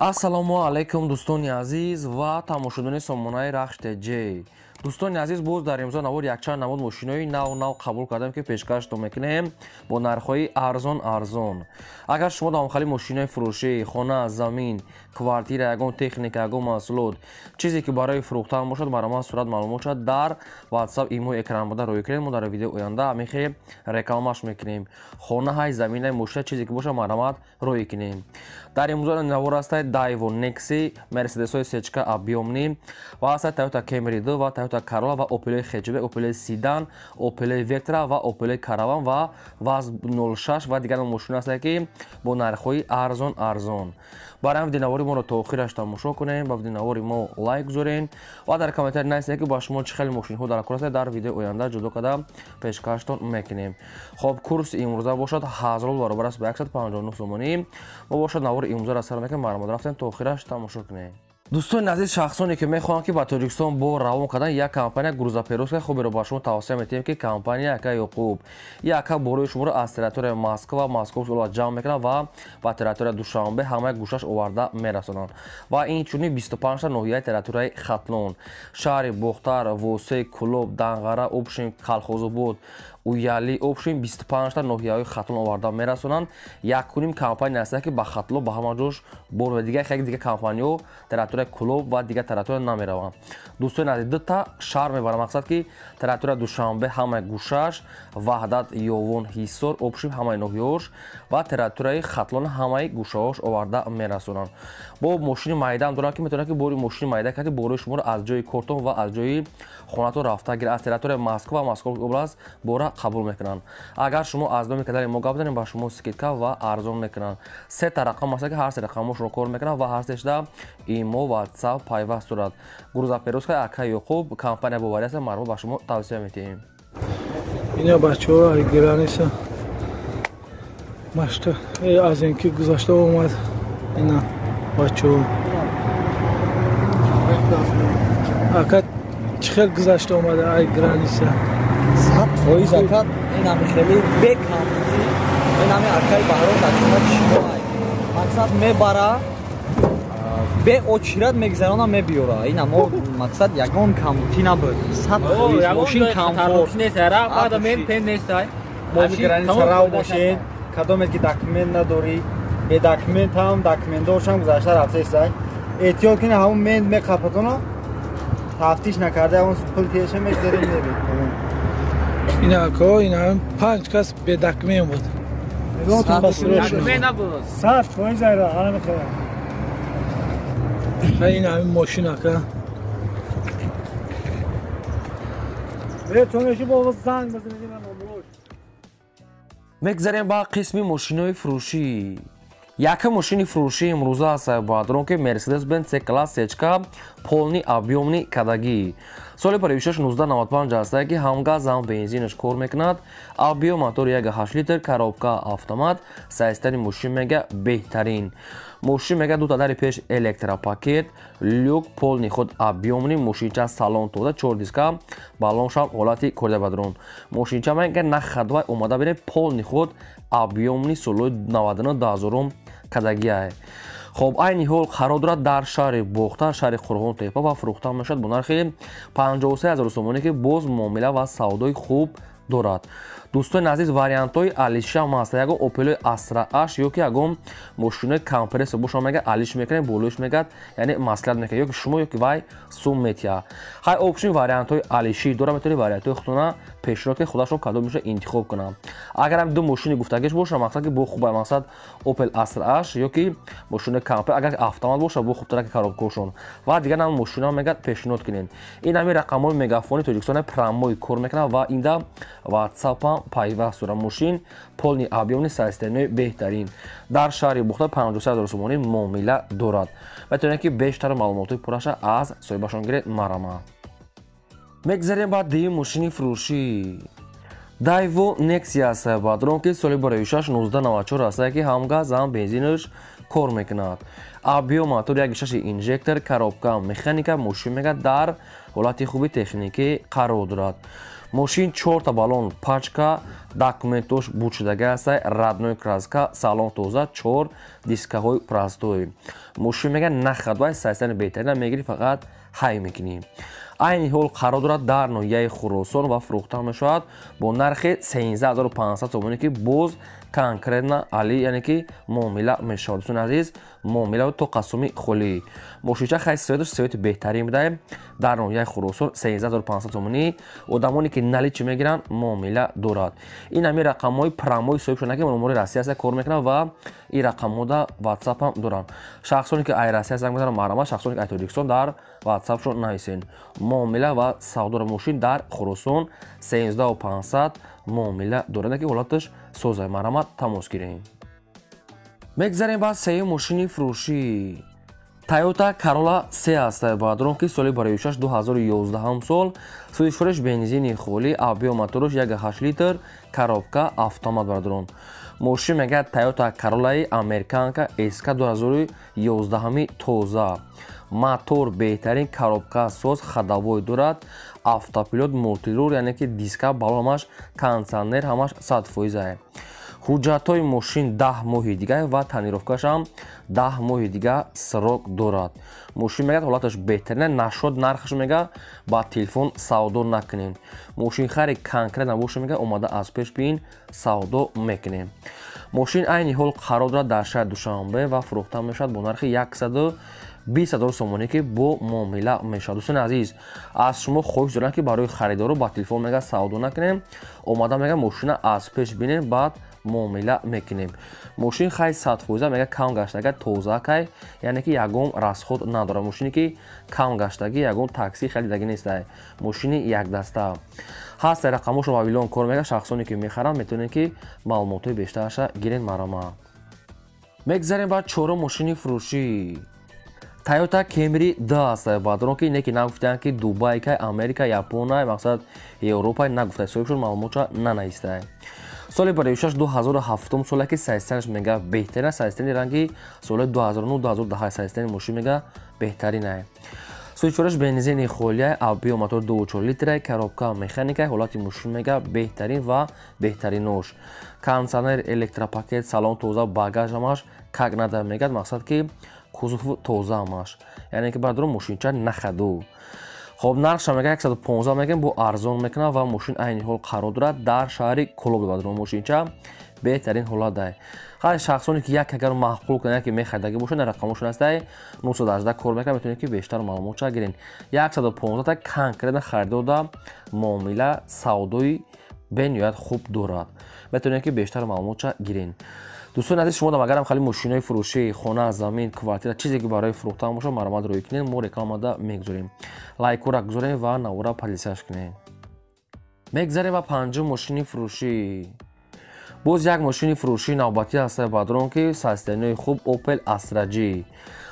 Ассалому алайкум, дӯстони азиз ва тамошобинони сомонаи Рахш ТЖ. Дӯстони азиз, боз дар имзо навор якчанд намуд мошинои нав нав қабул кардем, ки пешкаштон мекунем бо нархҳои арзон арзон. Агар шумо дар ҳамхели мошинои фурӯшӣ, хона, замин, квартира, ягон техника, ягон маҳсулот, чизе ки барои фурӯхтан бошад, барои сурат маълумот шад, дар WhatsApp, имо экран буда рӯй кунед. Мо дар видеои оянда ҳамихел рекламаш мекунем. Хона ҳай, замина, мошина, чизе ки бошад, марҳамат рӯй кунем. Дар имрӯза навор ҳастад Daewoo Nexi, Mercedes-ҳои сечка объёмный ва ҳастад Toyota Camry 2 ва Toyota Corolla ва Opel Hatchback, Opel Sedan, Opel Vectra ва Opel Caravan ва VAZ 06 ва дигар мошина ҳастад, ки бо нархҳои арзон арзон. Барои ҳам видеонавори моро то охираш тамошо кунем, ба видеонавори мо лайк гузорен ва дар комментарий нависед, ки ба шумо чӣ хеле мошинҳо дар кор ҳастад, дар видеои оянда ҷудо карда пешкаштон мекунем. Хоб, курси имрӯза бошад 1000 рубл, баробар аст ба 159 сомонӣ. Мо бошад навори имрӯзаро сар мекунем, марҳамат рафтем то охираш тамошо кунем. Дӯстони азиз, шахсоне ки мехоҳанд, ки ба Тоҷикистон бор равон кардан, як компания грузоперевозка хуберо ба шумо тавсия метиҳем, ки компания ака Ёқуб. Яка борои шуморо аз территорияи Москва, Московский область ҷамъ мекунанд ва ба территорияи Душанбе ҳамаи гӯшаш оварда мерасонанд. Ва инчунин 25 ноҳияи территорияи Хатлон, шаҳри Бохтар, Восе, Кӯлоб, Данғара, Обшин, Калхозобод, Уяли, Обшин, 25 ноҳияҳои Хатлон оварда мерасонанд. Якуним компания ҳастанд, ки ба Хатлон ба ҳама ҷош бор ва дигар хеле дигар компаниҳо территорияи Кӯлоб ва дигар территория намераванд. Дӯстони азиз, дута шаҳр мебарам, мақсад ки территорияи Душанбе ҳамаи гӯшаш, Ваҳдат, Ёвон, Ҳисор, Обшин ҳамаи ноҳияҳош ва территорияи Хатлон ҳамаи гӯшаҳош оварда мерасонанд. Бо мошини майдаам дорам, ки метавонад, ки бори мошини майда карди борои шуморо аз ҷои кортон ва аз ҷои хонатон рафта гирад. Аз территорияи Москва ва Московский область бора қабул мекунанд. Агар шумо аз номи канали мо гап занед, ба шумо скидка ва арзон мекунанд. Се та рақам аст, ки ҳар се рақамошро кор мекунанд ва ҳар сешда имо, WhatsApp пайваст дорад. Грузоперевозка ака Ёқуб компания боварӣ аст, марҳамат ба шумо тавсия метиҳем. Ина бачаҳо ай граница машта аз ин ки гузашта омад. Ина бачаҳо, ака, чӣ хел гузашта омада ай граница? 100% ака, ин ҳами хеле бекамбудӣ, ин ҳами акаи Баҳром дар хизмати шумо ай. Мақсад мебара, беочират мегузарона, мебиёра. Ина мо мақсад ягон камбудӣ набуд. 100% мошин комфорт. Мо граница рав мошин, кадоме ки документ надорӣ, бе документ ҳам документдоршам гузашта рафтаистай. Эҳтиёт кунед, ҳамон мент меқапатона, тафтиш накарда ҳамон пул теша мегузарем, мебед. Ина ако, ина панҷ кас бе документ буд. 100% айра ана мехоҳам. Ин ҳамин мошин, ака. Мегзарем ба қисми мошинои фурӯшӣ. Якум мошини фурӯшии имрӯза аст, баъдрон ки Mercedes-Benz C-класс сечка полный объёмный кадагӣ. Соли парвишаш 1995 аст, ки ҳам газ, ҳам бензинаш кор мекунад. Объём мотор 1,8 литр, коробка автомат, состояние мошин мега беҳтарин. Мошин мега дута дари пеш электропакет, люк полный худ объёмный, мошинча салон тода, чор диска, баллоншам ҳолати корда бадрон. Мошинча мега на ходовой омада бинед, полный худ объёмный, солои 99 2000 кадагиай. Хоб, айни ҳол қарор дорад дар шаҳри Бохтар, шаҳри Қурғон тепа ва фурӯхта мешавад бо нархи 53 000 сомонӣ, ки боз муомила ва савдои хуб дорад. Дӯстони азиз, вариантҳои алишам ҳаст. Ягон Opel Astra H ё ки ягон мошинои компрессор боша, мега алиш мекунем, болоиш мегад, яъне маслиҳат мекунад, ё ки шумо, ё ки вай сум метиҳад. Хай, общем, вариантҳои алишӣ дора, метавонед вариантҳои худтона пешниҳод, ки худашон кадомеша интихоб кунанд. Агар ҳам ду мошини гуфтагиш боша, мақсад ки бо хуба, мақсад Opel Astra H ё ки мошинои компрессор, агар автомат боша, бо хубтара ки коробкашон ва дигар ҳам мошинаҳо мегад пешниҳод кунед. Ин ҳамин рақамҳои мегафони Тоҷикистон прямой кор мекунад ва инда WhatsApp пайваст дорад. Мошин полный объёмный, состояние беҳтарин. Дар шаҳри Бухта 53 000 сомонӣ муомила дорад. Метавонед, ки бештар маълумотҳои пурраша аз соҳибашон гиред, марҳамат. Мегзарем ба дуюм мошини фурӯшӣ. Daewoo Nexia аст, бадрон ки соли бароишаш 1994 аст, ки ҳам газ, ҳам бензинаш кор мекунад. Объём мотор 1,6 инжектор, коробка механика, мошин мега дар ҳолати хуби техникӣ қарор дорад. Мошин 4 та баллон пачка, документош бучидага аст, родной краска, салон тоза, 4 дискаҳои простой. Мошин мега на ходовай, состояни беҳтарина, мегири, фақат ҳай мекунӣ. Айни ҳол қарор дорад дар ноҳияи Хуросон ва фурӯхта мешавад бо нархи 13 500 сомонӣ, ки боз конкретно али, яъне ки муомила мешавад. Дӯстони азиз, муомила то қасуми холӣ. Мошинча хай светаш свети беҳтарин будаем. Дар ноҳияи Хуросон 13 500 сомонӣ. Одамоне ки наличный мегиранд, муомила дорад. Ин ҳамин рақамҳои прямой соҳибшона, ки номори Россия аста кор мекунанд ва ин рақамҳода Ватсап ҳам доранд. Шахсоне ки ай Россия занг мезананд, марҳамат, шахсоне ки ай Тоҷикистон дар Ватсапшон нависен. Муомила ва савдора мошин дар Хуросон 13 500 муомила дорад, ки ҳолаташ соза, марҳамат, тамос гирем. Мегзарем ба сеюм мошини фурӯшӣ. Тойота Карола се аст, бародарон, ки соли барои 2011 сол, сӯзишвориш бензини холӣ, объём мотораш 1,8 литр, коробка автомат. Бародарон, мошин мегӯяд Тойота Каролаи американка СК 2011 тоза, мотор беҳтарин, коробка соз, ходовой дорад, автопилот, мультируль, яъне ки диска, балон ҳамаш, кондитсионер ҳамаш 100%. Ҳуҷҷатҳои мошин 10 моҳи дига ва тонировкашам 10 моҳи дига срок дорад. Мошин мегӯяд ҳолаташ беҳтарина. Нашод нархаш мега ба телефон савдо накунем. Мошинхари конкретно боша, мега омада аз пеш биин, савдо мекунем. Мошин айни ҳол қарор дорад дар шаҳри Душанбе ва фурӯхта мешавад бо нархи 120 000 сомонӣ, ки бо муомила мешавад. Дӯстони азиз, аз шумо хоҳиш дорам, ки барои харидоро ба телефон мега савдо накунем. Омада мега мошина аз пеш бинем, баъд муомила мекунем. Мошин хай 100% мега кам гаштага, тозакай, яъне ки ягон расход надорад. Мошине ки кам гаштагӣ, ягон такси харидагӣ нестай, мошини якдаста ҳаст. Рақамошо мобилон кор мега. Шахсоне ки мехаранд, метавонед ки маълумотҳои бештараша гирен, марҳамат. Мегзарем ба чорум мошини фурӯшӣ. Тойота Кемри д аст, бародарон, ки не ки нагуфтаанд, ки Дубай кай, Америка, Япония, мақсад Европа нагуфта, соҳибшон маълумотша нанавистай. Соли бароишаш 2007 соле, ки состоянаш мега беҳтарина, состояни ранги соли 2009 2010 состояни мошин мега беҳтаринай. Сӯзишвораш бензини холия, объём мотор 2,4 литра, коробка механика. Ҳолати мошин мега беҳтарин ва беҳтаринош, кондитсионер, электропакет, салон тоза, багаж ҳамаш как надо мегӯяд, мақсад ки кузов тоза ҳамаш, яъне ки бародарон, мошинча на ходу. Хоб, нархша мега 115 мегӯем, бо арзон мекунад ва мошин айни ҳол қарор дорад дар шаҳри Кӯлоб. Бародарон, мошинча беҳтарин ҳолат дай. Хай, шахсоне ки як агар маъқул кунад, яке мехаридагӣ бошад, рақамошон ҳастай, 918 кор мекунад, метавонед ки бештар маълумотша гирен. 115 та конкретно харидода муомила савдои бениҳоят хуб дорад, метавонед ки бештар маълумотша гирен. Дӯстони азиз, шумо агарам хали мошинои фурӯшӣ, хона, замин, квартира, чизе ки барои фурӯхтан бошад, марҳамат, рӯй кунед, мо рекламада мегузорем. Лайкора гузорем ва навора поделиться кунед. Мегзарем ба панҷум мошини фурӯшӣ. Боз як мошини фурӯшии навбатӣ ҳастае, бародарон, ки состояниҳои хуб, Opel Astra G,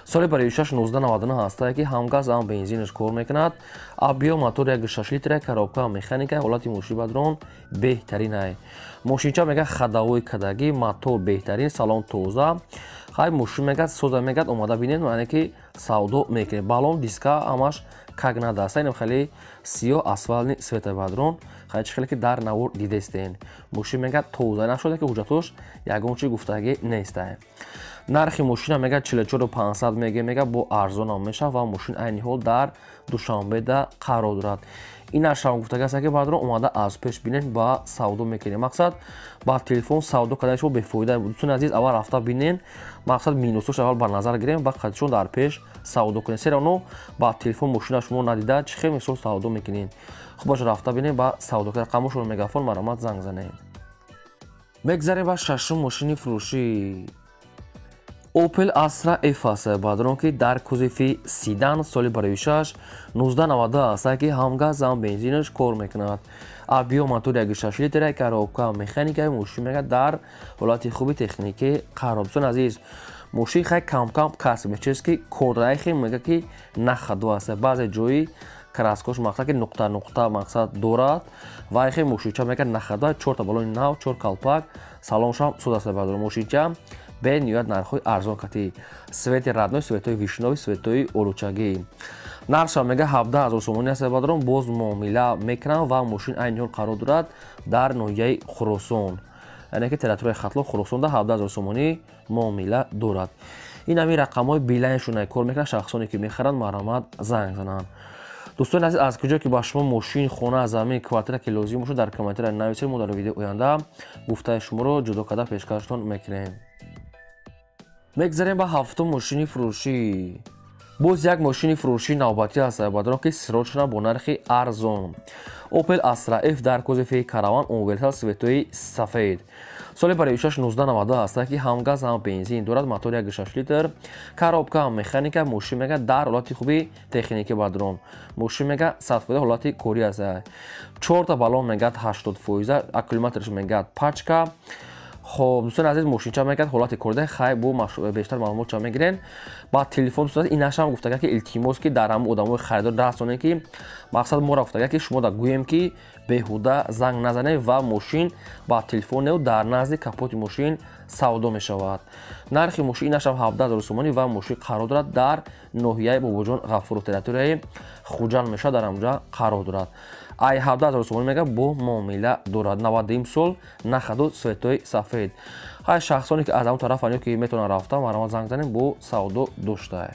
соли бароишаш 1999 ҳастае, ки ҳам газ, ҳам бензинаш кор мекунад, объём мотор 1,6 литра, коробка механика. Ҳолати мошини, бародарон, беҳтаринай. Мошинча мега ходовой кадагӣ, мотор беҳтарин, салон тоза. Хай, мошин мегад соза, мегад омада бинед, яъне ки савдо мекунед. Баллон, диска ҳамаш как надо аст. Инам хеле сиёҳ, асфалтный цвета. Бародарон, хай, чӣ хеле ки дар навор дидестен, мошин мегад тоза нашуда, ки ҳуҷҷатош ягон чи гуфтагӣ нестай. Нархи мошина мегад 44 500 меге, мега бо арзонам мешавад ва мошин айни ҳол дар Душанбеда қарор дорад. Ин ашам гуфтагӣ аст, ки бародарон, омада аз пеш бинед, ба савдо мекунем. Мақсад, ба телефон савдо кардани шумо бефоида. Дӯстони азиз, аввал рафта бинен, мақсад минусош аввал ба назар гирем, ба қадишон дар пеш савдо кунем. Серано ба телефон мошина шумо надида чӣ хел мисол савдо мекунед? Хуб баша, рафта бинем, ба савдо кунем. Рақамошон мегафон, марҳамат, занг занед. Мегзарем ба шашум мошини фурӯшӣ. Opel Astra F аст, бародарон, ки дар кузови седан, соли бароишаш 1990 аст, ки ҳам газ, ҳам бензинаш кор мекунад, объём мотор 1,6 литра, коробка механика. Мошин мега дар ҳолати хуби техникӣ қарор. Дӯстони азиз, мошин хай камкам касб мечиз, ки кордайхи мега ки на ходу аст. Баъзе ҷои краскош, мақсад ки нуқта нуқта мақсад дорад ва ихе мошинча мега на ходу, чорта балони нав, чор калпак, салоншам суд аст. Бародарон, мошинча Бениҳоят нархҳои арзон кати. Цвети родной, цветои вишнёвый, цветои олучагӣ. Нархша мега 17 000 сомонӣ аст бадрон, боз муомила мекунанд ва мошин айни ҳол қарор дорад дар ноҳияи Хуросон. Яъне ки территорияи Хатлон Хуросонда 17 000 сомонӣ муомила дорад. Ин ҳамин рақамҳои билайншона кор мекунанд, шахсоне ки мехаранд марҳамат занг зананд. Дӯстони азиз, аз куҷо ки ба шумо мошин, хона, замин, квартира ки лозим бошад, дар комментария нависед, мо дар видеои оянда гуфтаи шуморо ҷудо карда пешкаштон мекунем. Мегзарем ба ҳафтум мошини фурӯшӣ. Боз як мошини фурӯшии навбатӣ аст бадрон, ки срочно бо нархи арзон. Opel Astra F дар кузови караван универсал цветои сафед. Соли барои 1992 аст, ки ҳам газ ҳам бензин дорад, мотор 1.6 литр, коробка механика, мошин мега дар ҳолати хуби техникӣ бадрон. Мошин мега 100% ҳолати корӣ аст. 4 баллон мега 80%, аккумуляторш мега пачка. Хоб, дӯстони азиз, мошинча мегӯяд ҳолати корда, хай бо бештар маълумот ча мегирен. Ба телефон дӯстони азиз, инашам гуфтага ки илтимос ки дар ҳамон одамои харидор расонем, ки мақсад моро гуфтага ки шумо да гӯем ки беҳуда занг назанед ва мошин ба телефонеу дар назди капоти мошин савдо мешавад. Нархи мошин инашам 17 000 сомонӣ ва мошин қарор дорад дар ноҳияи Бобоҷон Ғафуров, территорияи Хуҷанд мешавад, дар ҳамҷа қарор дорад. Ай 17 000 сомонӣ мега бо муомила дорад. 93 сол нахаду цветои сафед. Ҳай шахсоне ки аз ҳамон тараф ё ки метавонанд рафта, марҳамат занг занем, бо савдо доштае.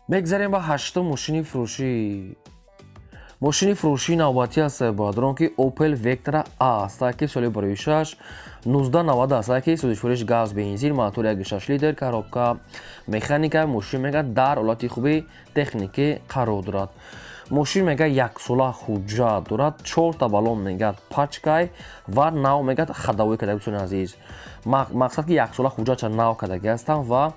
Мегзарем ба ҳаштум мошини фурӯшӣ. Мошини фурӯшии навбатӣ аст бадрон, ки Opel Vectra A аст, ки соли барои 1990 аст, ки сӯзишвориш газ, бензин, мотор 1.6 литр, коробка механика, мошин мега дар ҳолати хуби техникӣ қарор дорад. Мошин мега яксола ҳуҷҷат дорад, 4 баллон мега пачкай ва нав мега ходовой карда, дӯстони азиз. Мақсад ки яксола ҳуҷҷатша нав кардаги ҳастанд ва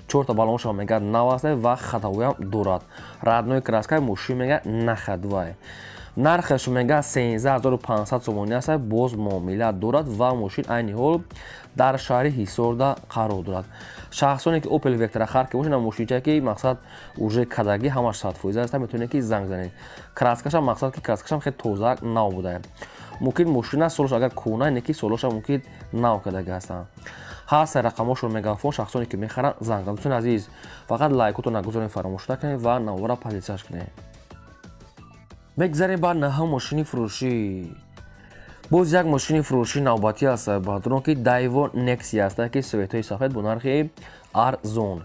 4 баллонша мега нав аст ва ходовойам дорад. Родной краскай, мошин мега на ходовой. Нархаш мега 13500 сомонӣ аст, боз муомила дорад ва мошин айни ҳол дар шаҳри Ҳисорда қарор дорад. Шахсоне ки Opel Vectra хар ки бошанд, мошинчае ки мақсад уже кадаги ҳамаш 100% аст, метавонед ки занг занед. Краскашам мақсад ки краскашам хеле тоза нав буда. Мумкин мошина солаш агар кӯҳна, не ки солаша мумкин нав кадаги ҳастанд. Ҳаст рақамҳошон мегафон, шахсоне ки мехаранд занг зананд. Дӯстони азиз, фақат лайкотро нагузоред, фаромӯш накунед ва навора позитсияш кунед. Мегзарем ба наҳум мошини фурӯшӣ. Боз як мошини фурӯшии навбатӣ аст бадрон, ки Daewoo Nexia аст, ки цветои сафед бо нархи арзон.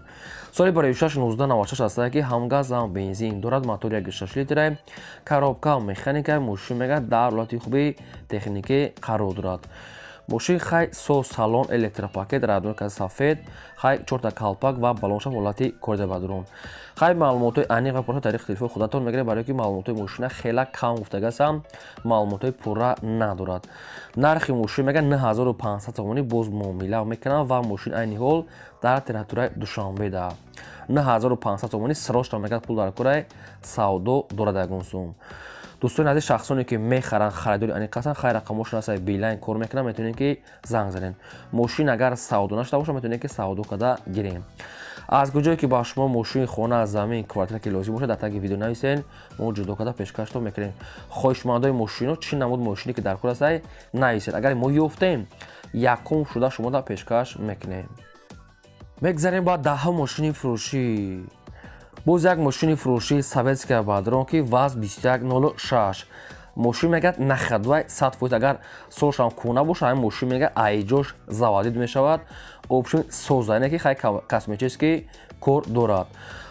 Соли барои 1996 аст, ки ҳам газ ҳам бензин дорад, мотор 1.6 литр, коробка механика, мошин мега дар ҳолати хуби техникӣ қарор дорад. Мошин хай соз, салон, электропакет, родной сафед, хай 4 калпак ва баллонша ҳолати корда бадрон. Хай маълумотҳои аниқ ва пурра тариқи телефони худатон мегиред, барои ки маълумотҳои мошина хела кам гуфтагасам, маълумотҳои пурра надорад. Нархи мошин мега 9500 сомонӣ, боз муомила мекунанд ва мошин айни ҳол дар территорияи Душанбеда. 9500 сомонӣ срочно мега пул дар кораи савдо дорад ягон сум. Дӯстони азиз, шахсоне ки мехаранд, харидори аниқ ҳастанд, хай рақамҳошон аст, билайн кор мекунанд, метавонед ки занг занед. Мошин агар савдо нашуда бошад, метавонед ки савдо карда гирем. Аз куҷое ки ба шумо мошин, хона, замин, квартира ки лозим бошад, дар таги видео нависед, мо ҷудо карда пешкаштон мекунем. Хоҳишмандои мошино чӣ намуд мошине ки дар кор аст, нависед. Агар мо ёфтем, якум шуда шумо пешкаш мекунем. Мегзарем ба даҳум мошини фурӯшӣ. Боз як мошини фурӯшии советская бадрон, ки ВАЗ 2106. Мошин мегӯяд на ходовой 100%, агар солшам кӯҳна бошад, ҳамин мошин мегӯяд айҷош заводить мешавад. Общем соза, яъне ки хай косметический кор дорад.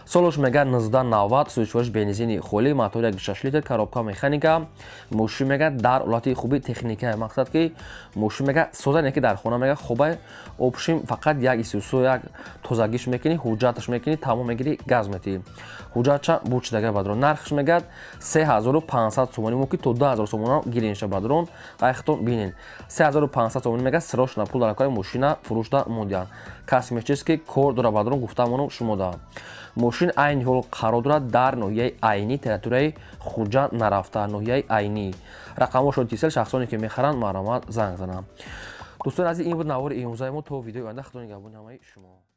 Солош мегӯяд 1990, сӯзишвориш бензини холӣ, мотор 1.6 литр, коробка механика. Мошин мегӯяд дар ҳолати хуби техника, мақсад ки мошин мегӯяд соза, яъне ки дар хона мегӯяд хубай. Общем фақат як исусу як тозагиш мекунӣ, ҳуҷҷаташ мекунӣ, тамом мегирӣ, газ метиҳӣ. Ҳуҷҷатша бучидага бадрон. Нархш мегӯяд 3500 сомонӣ, мумкин то 2000 сомона гиринша бадрон. Айхтон бинен. 3500 сомонӣ мегӯяд срочно пул дар кори мошина фурӯшда мондиян. Косметический кор дора бадрон, гуфтамонам шумо да. Мошин айни ҳол қарор дорад дар ноҳияи Айнӣ, территорияи Хуҷанд нарафта, ноҳияи Айнӣ. Рақамҳошон тисел, шахсоне ки мехаранд марҳамат занг зананд. Дӯстони азиз, ин буд навори имрӯзаи мо. То видеои оянда, Худо нигаҳбони ҳамаи шумо.